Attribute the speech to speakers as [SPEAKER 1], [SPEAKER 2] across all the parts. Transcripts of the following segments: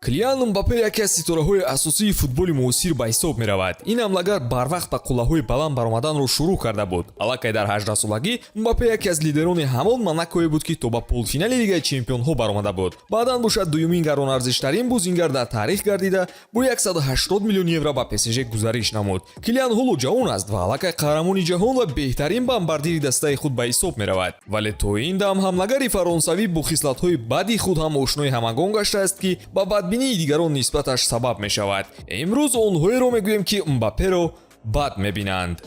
[SPEAKER 1] Килиан Мбаппе яке аз ситораҳои асосии футболи муосир ба ҳисоб меравад. Ин ҳамлагар барвақт ба қуллаҳои баланд баромаданро шурӯъ карда буд. Аллакай дар 18-солагӣ Мбаппе яке аз лидерони ҳамон Монакое буд, ки то ба полуфинали Лигаи чемпионҳо баромада буд. Баъдан бошад, дуюмин гаронарзиштарин бозингар дар таърих гардида, бо 180 миллион евро ба ПСЖ гузариш намуд. Килиан ҳоло ҷавон аст ва аллакай қаҳрамони ҷаҳон ва беҳтарин бомбардири дастаи худ ба ҳисоб меравад. Вале то ин дам ҳамлагари фаронсавӣ бо хислатҳои бади худ ҳам ошнои ҳамагон гаштааст, ки ба бадбинии дигарон нисбаташ сабаб мешавад. Имрӯз онҳоеро мегӯем, ки Мбапперо бад мебинанд.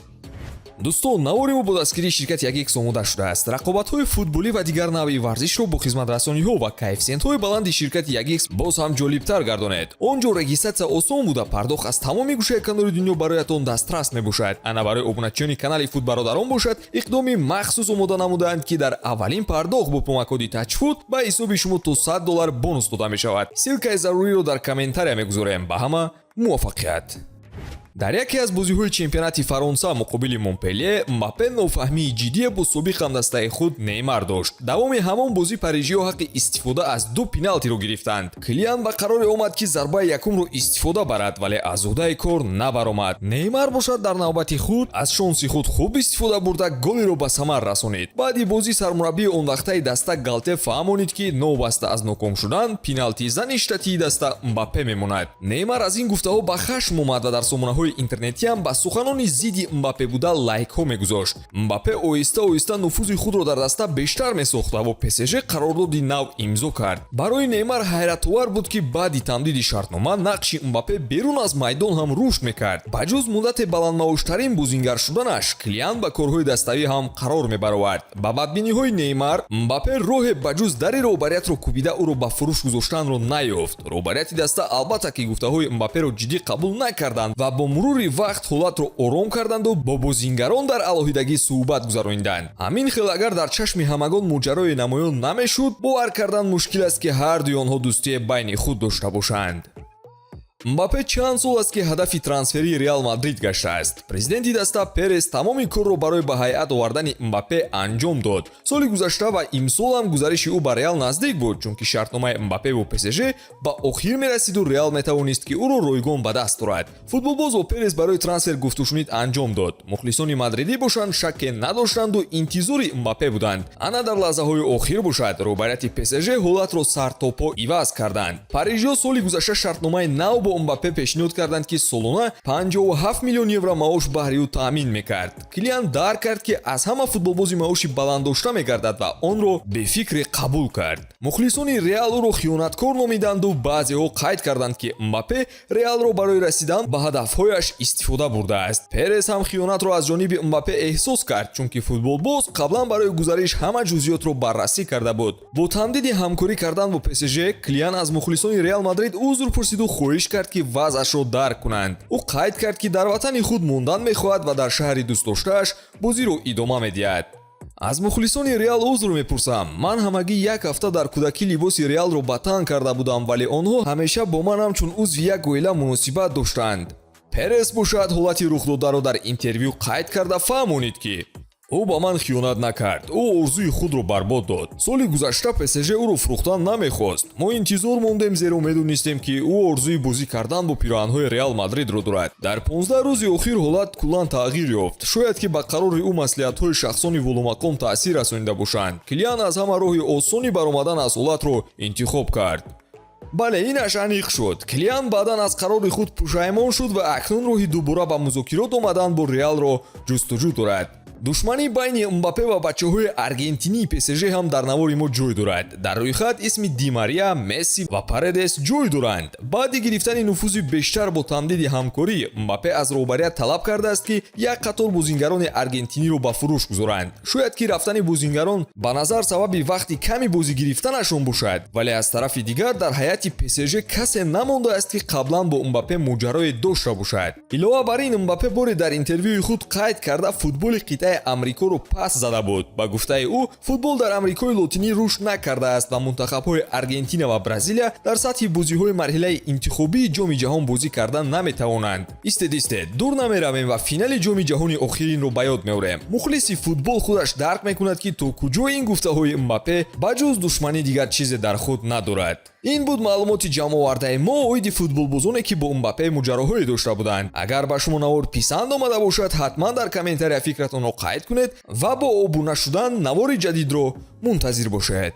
[SPEAKER 1] Дӯстон, навори мо бо дастгирии ширкати 1X омода шудааст. Рақобатҳои футболӣ ва дигар навъи варзишро бо хизматрасониҳо ва коэффисиентҳои баланди ширкати 1X боз ҳам ҷолибтар гардонед. Он ҷо регистрация осон буда, пардохт аз тамоми гӯшаи канори дунё бароятон дастрас мебошад. Ана барои обуначиёни канали Футбародарон бошад, иқдоми махсус омода намудаанд, ки дар аввалин пардохт бо промокоди Тачфуд ба ҳисоби шумо то 100 доллар бонус дода мешавад. Ссылкаи заруриро дар комментария мегузорем. Ба ҳама муваффақият! Дар яке аз бозиҳои чемпионати Фаронса муқобили Монпеле Мбаппе нофаҳмии ҷиддие бо собиқ ҳамдастаи худ Неймар дошт. Давоми ҳамон бозӣ парижиҳо ҳаққи истифода аз ду пеналтиро гирифтанд. Килиан ба қароре омад, ки зарбаи якумро истифода барад, вале аз уҳдаи кор набаромад. Неймар бошад, дар навбати худ аз шонси худ хуб истифода бурда, голеро ба самар расонид. Баъди бозӣ сармураббии онвақтаи даста Галтье фаҳмонид, ки новобаста аз ноком шудан, пеналти-зани штатии даста Мбаппе мемонад. Неймар аз ин гуфтаҳо ба хашм омад ва дар сомонаҳои интернетиам ба суханони зидди Мбаппе буда лайкҳо мегузошт. Мбаппе оҳиста оҳиста нуфузи худро дар даста бештар месохт ва бо ПСЖ қарордоди нав имзо кард. Барои Неймар ҳайратовар буд, ки баъди тамдиди шартнома нақши Мбаппе берун аз майдон ҳам рушд мекард. Ба ҷуз муддате баландмаоштарин бозингар шуданаш, Килиан ба корҳои даставӣ ҳам қарор мебаровард. Ба бадбиниҳои Неймар Мбаппе роҳе ба ҷуз дари роҳбариятро кӯбида, ӯро ба фурӯш гузоштанро наёфт. Роҳбарияти даста албатта ки гуфтаҳои Мбапперо ҷиддӣ қабул накарданд ва бо мурури вақт ҳолатро ором карданду бо бозингарон дар алоҳидагӣ суҳбат гузарониданд. Ҳамин хел, агар дар чашми ҳамагон моҷарои намоён намешуд, бовар кардан мушкил аст, ки ҳардуи онҳо дӯстие байни худ дошта бошанд. Мбаппе чанд сол аст, ки ҳадафи трансферии Реал Мадрид гаштааст. Президенти даста Перес тамоми корро барои ба ҳайат овардани Мбаппе анҷом дод. Соли гузашта ва имсол ҳам гузариши ӯ ба Реал наздик буд, чунки шартномаи Мбаппе бо ПСЖ ба охир мерасиду Реал метавонист, ки ӯро ройгон ба даст орад. Футболбоз бо Перес барои трансфер гуфтушунид анҷом дод. Мухлисони мадридӣ бошанд, шакке надоштанду интизори Мбаппе буданд. Ана дар лаҳзаҳои охир бошад, роҳбарияти ПСЖ ҳолатро сартопо иваз карданд. Парижиҳо соли гузашта шартномаи нав бо Мбаппе пешниҳод карданд, ки солона 57 миллион евро маош баҳри ӯ таъмин мекард. Килиан дарк кард, ки аз ҳама футболбози маоши баланддошта мегардад, ва онро бефикре қабул кард. Мухлисони Реал ӯро хиёнаткор номиданду баъзеҳо қайд карданд, ки Мбаппе Реалро барои расидан ба ҳадафҳояш истифода бурдааст. Перес ҳам хиёнатро аз ҷониби Мбаппе эҳсос кард, чунки футболбоз қаблан барои гузариш ҳама ҷузъиётро баррасӣ карда буд. Бо тамдиди ҳамкорӣ кардан бо ПСЖ Килиан аз мухлисони Реал Мадрид узр пурсиду хоҳиш кард, ки вазъашро дарк кунанд. Ӯ қайд кард, ки дар ватани худ мондан мехоҳад ва дар шаҳри дӯстдоштааш бозиро идома медиҳад. Аз мухлисони Реал узр мепурсам. Ман ҳамагӣ як ҳафта дар кӯдакӣ либоси Реалро ба тан карда будам, вале онҳо ҳамеша бо ман ҳамчун узви як оила муносибат доштанд. Перес бошад, ҳолати рухдодаро дар интервю қайд карда, фаҳмонид, ки ӯ ба ман хиёнат накард, ӯ орзуи худро барбод дод. Соли гузашта ПСЖ ӯро фурӯхтан намехост. Мо интизор мондем, зеро медонистем, ки ӯ орзуи бозӣ кардан бо пироҳанҳои Реал Мадридро дорад. Дар 15 рӯзи охир ҳолат куллан тағйир ёфт. Шояд ки ба қарори ӯ маслиҳатҳои шахсони воломақом таъсир расонида бошанд. Килиан аз ҳама роҳи осони баромадан аз ҳолатро интихоб кард. Бале, инаш аниқ шуд. Килиан баъдан аз қарори худ пушаймон шуд ва акнун роҳи дубора ба музокирот омадан бо Реалро ҷустуҷӯ дорад. Душманӣ байни Мбаппе ва бачаҳои аргентинии ПСЖ ҳам дар навори мо ҷой дорад. Дар рӯйхат исми Ди Мария, Месси ва Паредес ҷой доранд. Баъди гирифтани нуфузи бештар бо тамдиди ҳамкорӣ, Мбаппе аз роҳбарият талаб кардааст, ки як қатор бозингарони аргентиниро ба фурӯш гузоранд. Шояд ки рафтани бозингарон ба назар сабаби вақти ками бозӣ гирифтанашон бошад, вале аз тарафи дигар дар ҳайати ПСЖ касе намондааст, ки қаблан бо Мбаппе моҷарое дошта бошад. Илова бар ин, Мбаппе боре дар интервюи худ қайд карда, футболи қитъаи Амрикоро пас зада буд. Ба гуфтаи ӯ, футбол дар Амрикои Лотинӣ рушд накардааст ва мунтахабҳои Аргентина ва Бразилия дар сатҳи бозиҳои марҳилаи интихобии Ҷоми ҷаҳон бозӣ кардан наметавонанд. Истед, истед, дур намеравем ва финали Ҷоми ҷаҳони охиринро ба ёд меорем. Мухлиси футбол худаш дарк мекунад, ки то куҷо ин гуфтаҳои Мбаппе ба ҷуз душманӣ дигар чизе дар худ надорад. Ин буд маълумоти ҷамъовардаи мо оиди футболбозоне, ки бо Мбаппе муҷароҳое дошта буданд. Агар ба шумо навор писанд омада бошад, ҳатман дар комментария фикратонро қайд кунед ва бо обуна шудан навори ҷадидро мунтазир бошед.